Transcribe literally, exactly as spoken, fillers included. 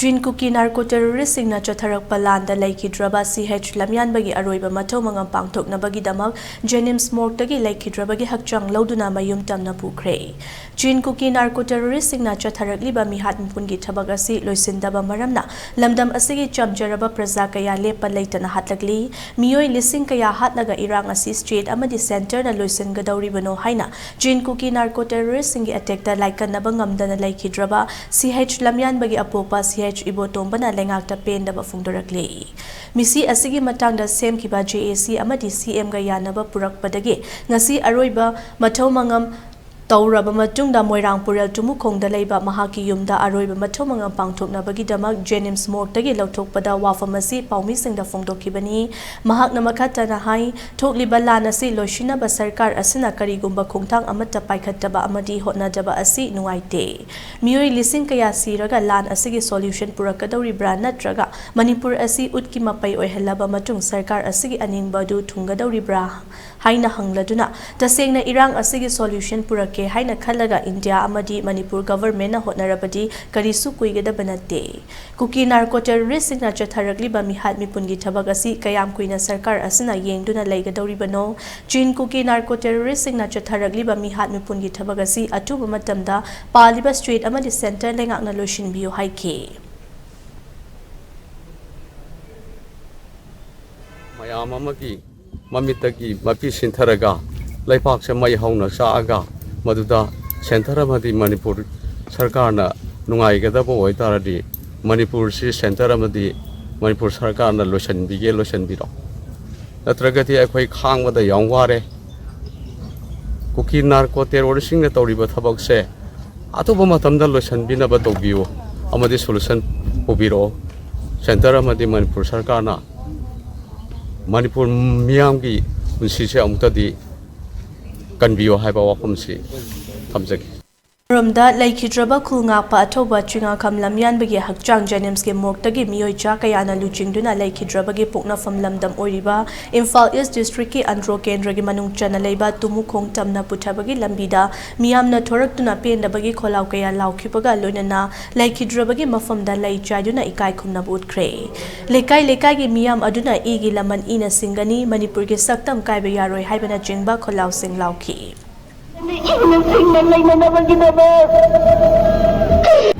ꯆꯤꯟ ꯀꯨꯀꯤ ꯅꯥꯔꯀꯣ ꯇꯦꯔꯣꯔꯤꯁꯁꯤꯡꯅ ꯆꯠꯊꯔꯛꯄ ꯂꯥꯟꯗ ꯂꯩꯈꯤꯗ꯭ꯔꯕ ꯁꯤ ꯑꯩꯆ ꯂꯝꯌꯥꯟꯕꯒꯤ ꯑꯔꯣꯏꯕ ꯃꯊꯧ ꯃꯉꯝ ꯄꯥꯡꯊꯣꯛꯅꯕꯒꯤꯗꯃꯛ ꯖꯦꯅꯤꯝꯁ ꯃꯣꯔꯒꯇꯒꯤ ꯂꯩꯈꯤꯗ꯭ꯔꯕꯒꯤ ꯍꯛꯆꯥꯡ ꯂꯧꯗꯨꯅ ꯃꯌꯨꯝ ꯇꯝꯅ ꯄꯨꯈ꯭ꯔꯦ꯫ ꯆꯤꯟ ꯀꯨꯀꯤ ꯅꯥꯔꯀꯣ ꯇꯦꯔꯣꯔꯤꯁꯁꯤꯡꯅ ꯆꯠꯊꯔꯛꯂꯤꯕ ꯃꯤꯍꯥꯠ ꯃꯤꯄꯨꯟꯒꯤ ꯊꯕꯛ ꯑꯁꯤ ꯂꯣꯏꯁꯤꯟꯗꯕ ꯃꯔꯝꯅ ꯂꯝꯗꯝ ꯑꯁꯤꯒꯤ ꯆꯝꯖꯔꯕ ꯄ꯭ꯔꯖꯥ ꯀꯌꯥ ꯂꯦꯞꯄ ꯂꯩꯇꯅ ꯍꯥꯠꯂꯛꯂꯤ꯫ ꯃꯤꯑꯣꯏ ꯂꯤꯁꯤꯡ ꯀꯌꯥ ꯍꯥꯠꯂꯒ ꯏꯔꯥꯡ ꯑꯁꯤ ꯁ꯭ꯇꯦꯠ ꯑꯃꯗꯤ ꯁꯦꯟꯇꯔꯅ ꯂꯣꯏꯁꯤꯟꯒꯗꯧꯔꯤꯕꯅꯣ ꯍꯥꯏꯅ ꯆꯤꯟ ꯀꯨꯀꯤ ꯅꯥꯔꯀꯣ ꯇꯦꯔꯣꯔꯤꯁꯁꯤꯡꯒꯤ ꯑꯦꯇꯦꯛꯇ ꯂꯥꯏꯀꯠꯅꯕ ꯉꯝꯗꯅ ꯂꯩꯈꯤꯗ꯭ꯔꯕ ꯁꯤ ꯑꯩꯆ ꯂꯝꯌꯥꯟꯕꯒꯤ ꯑꯄꯣꯛꯄ ꯁꯤ ꯑꯩꯆ ꯏꯕꯣꯇꯣꯝꯕꯅ ꯂꯩꯉꯥꯛꯇ ꯄꯦꯟꯗꯕ ꯐꯣꯡꯗꯣꯔꯛꯂꯤ꯫ ꯃꯤꯁꯤ ꯑꯁꯤꯒꯤ ꯃꯇꯥꯡꯗ ꯁꯦꯝꯈꯤꯕ ꯖꯦ ꯑꯦ ꯁꯤ ꯑꯃꯗꯤ ꯁꯤ ꯑꯦꯝꯒ ꯌꯥꯅꯕ ꯄꯨꯔꯛꯄꯗꯒꯤ ꯉꯁꯤ ꯑꯔꯣꯏꯕ ꯃꯊꯧ ꯃꯉꯝ ꯇꯧꯔꯕ ꯃꯇꯨꯡꯗ ꯃꯣꯏꯔꯥꯡ ꯄꯨꯔꯦꯜ ꯇꯨꯃꯨꯈꯣꯡꯗ ꯂꯩꯕ ꯃꯍꯥꯛꯀꯤ ꯌꯨꯝꯗ ꯑꯔꯣꯏꯕ ꯃꯊꯧ ꯃꯉꯝ ꯄꯥꯡꯊꯣꯛꯅꯕꯒꯤꯗꯃꯛ ꯖꯦꯅꯤꯝꯁ ꯃꯣꯔꯒꯇꯒꯤ ꯂꯧꯊꯣꯛꯄꯗ ꯋꯥꯐꯝ ꯑꯁꯤ ꯄꯥꯎꯃꯤꯁꯤꯡꯗ ꯐꯣꯡꯗꯣꯛꯈꯤꯕꯅꯤ꯫ ꯃꯍꯥꯛꯅ ꯃꯈꯥ ꯇꯥꯅ ꯍꯥꯏ, ꯊꯣꯛꯂꯤꯕ ꯂꯥꯟ ꯑꯁꯤ ꯂꯣꯏꯁꯤꯟꯅꯕ ꯁꯔꯀꯥꯔ ꯑꯁꯤꯅ ꯀꯔꯤꯒꯨꯝꯕ ꯈꯣꯡꯊꯥꯡ ꯑꯃꯠꯇ ꯄꯥꯏꯈꯠꯇꯕ ꯑꯃꯗꯤ ꯍꯣꯠꯅꯗꯕ ꯑꯁꯤ ꯅꯨꯡꯉꯥꯏꯇꯦ꯫ ꯃꯤꯑꯣꯏ ꯂꯤꯁꯤꯡ ꯀꯌꯥ ꯁꯤꯔꯒ ꯂꯥꯟ ꯑꯁꯤꯒꯤ ꯁꯣꯂ꯭ꯌꯨꯁꯟ ꯄꯨꯔꯛꯀꯗꯧꯔꯤꯕ꯭ꯔꯥ ꯅꯠꯇ꯭ꯔꯒ ꯃꯅꯤꯄꯨꯔ ꯑꯁꯤ ꯎꯠꯀꯤ ꯃꯄꯩ ꯑꯣꯏꯍꯜꯂꯕ ꯃꯇꯨꯡ ꯁꯔꯀꯥꯔ ꯑꯁꯤꯒꯤ ꯑꯅꯤꯡꯕ ꯑꯗꯨ ꯊꯨꯡꯒꯗꯧꯔꯤꯕ꯭ꯔꯥ ꯍꯥꯏꯅ ꯍꯪꯂꯗꯨꯅ, ꯇꯁꯦꯡꯅ ꯏꯔꯥꯡ ꯑꯁꯤꯒꯤ ꯁꯣꯂ꯭ꯌꯨꯁꯟ ꯄꯨꯔꯛꯀꯦ ꯍꯥꯏꯅ ꯈꯜꯂꯒ ꯏꯟꯗꯤꯌꯥ ꯑꯃꯗꯤ ꯃꯅꯤꯄꯨꯔ ꯒꯚꯔꯟꯃꯦꯟꯠꯅ ꯍꯣꯠꯅꯔꯕꯗꯤ ꯀꯔꯤꯁꯨ ꯀꯨꯏꯒꯗꯕ ꯅꯠꯇꯦ꯫ ꯀꯨꯀꯤ ꯅꯥꯔꯀꯣ ꯇꯦꯔꯣꯔꯤꯁꯁꯤꯡꯅ ꯆꯠꯊꯔꯛꯂꯤꯕ ꯃꯤꯍꯥꯠ ꯃꯤꯄꯨꯟꯒꯤ ꯊꯕꯛ ꯑꯁꯤ ꯀꯌꯥꯝ ꯀꯨꯏꯅ ꯁꯔꯀꯥꯔ ꯑꯁꯤꯅ ꯌꯦꯡꯗꯨꯅ ꯂꯩꯒꯗꯧꯔꯤꯕꯅꯣ? ꯆꯤꯟ ꯀꯨꯀꯤ ꯅꯥꯔꯀꯣ ꯇꯦꯔꯣꯔꯤꯁꯁꯤꯡꯅ ꯆꯠꯊꯔꯛꯂꯤꯕ ꯃꯤꯍꯥꯠ ꯃꯤꯄꯨꯟꯒꯤ ꯊꯕꯛ ꯑꯁꯤ ꯑꯊꯨꯕ ꯃꯇꯝꯗ ꯄꯥꯜꯂꯤꯕ ꯁ꯭ꯇꯦꯠ ꯑꯃꯗꯤ ꯁꯦꯟꯇꯔ ꯂꯩꯉꯥꯛꯅ ꯂꯣꯏꯁꯤꯟꯕꯤꯌꯨ ꯍꯥꯏꯈꯤ꯫ ꯃꯌꯥꯝ ꯑꯃꯒꯤ ꯃꯃꯤꯠꯇꯒꯤ ꯃꯄꯤ ꯁꯤꯟꯊꯔꯒ ꯂꯩꯄꯥꯛꯁꯦ ꯃꯩ ꯍꯧꯅ ꯆꯥꯛꯑꯒ ꯃꯗꯨꯗ ꯁꯦꯟꯇꯔ ꯑꯃꯗꯤ ꯃꯅꯤꯄꯨꯔ ꯁꯔꯀꯥꯔꯅ ꯅꯨꯡꯉꯥꯏꯒꯗꯕ ꯑꯣꯏꯇꯥꯔꯗꯤ ꯃꯅꯤꯄꯨꯔꯁꯤ ꯁꯦꯟꯇꯔ ꯑꯃꯗꯤ ꯃꯅꯤꯄꯨꯔ ꯁꯔꯀꯥꯔꯅ ꯂꯣꯏꯁꯤꯟꯕꯤꯒꯦ, ꯂꯣꯏꯁꯤꯟꯕꯤꯔꯣ꯫ ꯅꯠꯇ꯭ꯔꯒꯗꯤ ꯑꯩꯈꯣꯏ ꯈꯥꯡꯕꯗ ꯌꯥꯝ ꯋꯥꯔꯦ꯫ ꯀꯨꯀꯤ ꯅꯥꯔꯀꯣ ꯇꯦꯔꯣꯔꯤꯁꯁꯤꯡꯅ ꯇꯧꯔꯤꯕ ꯊꯕꯛꯁꯦ ꯑꯊꯨꯕ ꯃꯇꯝꯗ ꯂꯣꯏꯁꯤꯟꯕꯤꯅꯕ ꯇꯧꯕꯤꯌꯨ ꯑꯃꯗꯤ ꯁꯣꯂꯨꯁꯟ ꯄꯨꯕꯤꯔꯛꯑꯣ꯫ ꯁꯦꯟꯇꯔ ꯑꯃꯗꯤ ꯃꯅꯤꯄꯨꯔ ꯁꯔꯀꯥꯔꯅ ꯃꯅꯤꯄꯨꯔ ꯃꯤꯌꯥꯝꯒꯤ ꯄꯨꯟꯁꯤꯁꯦ ꯑꯃꯨꯛꯇꯗꯤ ꯀꯟꯕꯤꯌꯨ ꯍꯥꯏꯕ ꯋꯥꯐꯝꯁꯤ ꯊꯝꯖꯒꯦ꯫ ꯔꯣꯝꯗ ꯂꯩꯈꯤꯗ꯭ꯔꯕ ꯈꯨꯜ ꯉꯥꯛꯄ ꯑꯊꯧꯕ ꯆꯤꯉꯥꯈꯝ ꯂꯝꯌꯥꯟꯕꯒꯤ ꯍꯛꯆꯥꯡ ꯖꯦꯅꯤꯝꯁꯀꯤ ꯃꯣꯔꯒꯇꯒꯤ ꯃꯤꯑꯣꯏ ꯆꯥ ꯀꯌꯥꯅ ꯂꯨꯆꯤꯡꯗꯨꯅ ꯂꯩꯈꯤꯗ꯭ꯔꯕꯒꯤ ꯄꯣꯛꯅꯐꯝ ꯂꯝꯗꯝ ꯑꯣꯏꯔꯤꯕ ꯏꯝꯐꯥꯜ ꯏꯁ ꯗꯤꯁꯇ꯭ꯔꯤꯛꯀꯤ ꯑꯟꯗ꯭ꯔꯣ ꯀꯦꯟꯗ꯭ꯔꯒꯤ ꯃꯅꯨꯡ ꯆꯟꯅ ꯂꯩꯕ ꯇꯨꯃꯨꯈꯣꯡ ꯇꯝꯅ ꯄꯨꯊꯕꯒꯤ ꯂꯝꯕꯤꯗ ꯃꯤꯌꯥꯝꯅ ꯊꯣꯔꯛꯇꯨꯅ ꯄꯦꯟꯗꯕꯒꯤ ꯈꯣꯜꯂꯥꯎ ꯀꯌꯥ ꯂꯥꯎꯈꯤꯕꯒ ꯂꯣꯏꯅꯅ ꯂꯩꯈꯤꯗ꯭ꯔꯕꯒꯤ ꯃꯐꯝꯗ ꯂꯩ ꯆꯥꯏꯗꯨꯅ ꯏꯀꯥꯏ ꯈꯨꯝꯅꯕ ꯎꯠꯈ꯭ꯔꯦ꯫ ꯂꯩꯀꯥꯏ ꯂꯩꯀꯥꯏꯒꯤ ꯃꯤꯌꯥꯝ ꯑꯗꯨꯅ ꯏꯒꯤ ꯂꯃꯟ ꯏꯅ ꯁꯤꯡꯒꯅꯤ, ꯃꯅꯤꯄꯨꯔꯒꯤ ꯁꯛꯇꯝ ꯀꯥꯏꯕ ꯌꯥꯔꯣꯏ ꯍꯥꯏꯕꯅꯆꯤꯡꯕ ꯈꯣꯜꯂꯥꯎꯁꯤꯡ ꯂꯥꯎꯈꯤ꯫ ꯏꯪꯅ ꯆꯤꯡꯅ ꯂꯩꯅꯅꯕꯒꯤꯗꯃꯛ ꯀꯔꯤ